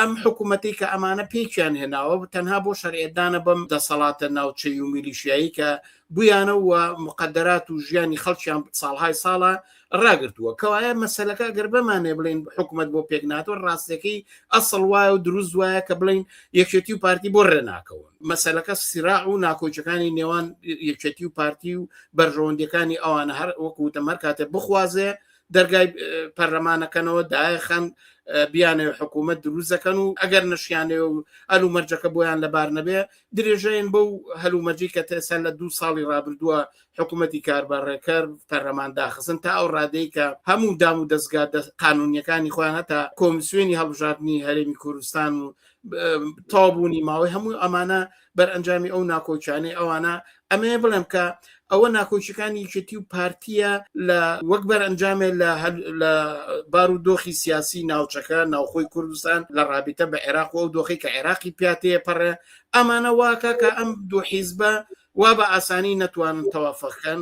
ئەم حکوومەتی کە ئەمانە پێکیان هێناوە تەنها بۆ شەرعیەتدانە بەم دەسەڵاتە ناوچەی و میلیشیایی کە بویانە و مقدرات و ژیانی خەڵکیان ساڵهای ساڵە ڕاگرتووە. کەوایە مەسەلەکە گەر بمانێ بڵێین حکومەت بۆ پێک ناتوە ڕاستەکەی ئەسڵ وایە و دروست وایە کە بڵێین یەکێتی و پارتی بۆ ڕێ ناکەون. مەسەلەکە سیراع و ناکۆکیەکانی نێوان یەکێتی و پارتی و بەرژەوەندیەکانی ئەوانە هەر وەکو وتم هەر کاتێ بخوازێ دەرگای پەرلەمانەکەنەوە دایخەن بیانەوە حکوومەت دروست دەکەن و ئەگەر نەشیانەوە و ئەلومەرجەکە بۆیان لەبار نەبێ درێژەیەن بەو هەلومەرجی کە تێسا لە دوو ساڵی ڕابردووە حکوومەتی کاربەڕێکەر پەرلەمان داخستن تا ئەو ڕادەی کە هەموو دام و دەستگا قانونیەکانی خۆیان هەتا کۆمیسیۆنی هەڵبژاردنی هەرێمی کوردستان و تەواوبوونی ماوەی هەموو ئەمانە بەرئەنجامی ئەو ناکۆکیانەی ئەوانە ئەمەیە بڵێم کە ئەوە ناکۆکیەکانی یەکێتی و پارتیە لە وەک بەرئەنجامێ لە لە بار و دۆخی سیاسی ناوچەکە ناوخۆی کوردستان لە ڕابیتە بە عێراق و ئەو دۆخی کە عێراقی پیاتەیە پەڕێ ئەمانە واکە کە ئەم دوو حیزبە وا بە ئاسانی نەتوانن تەوافقکەن.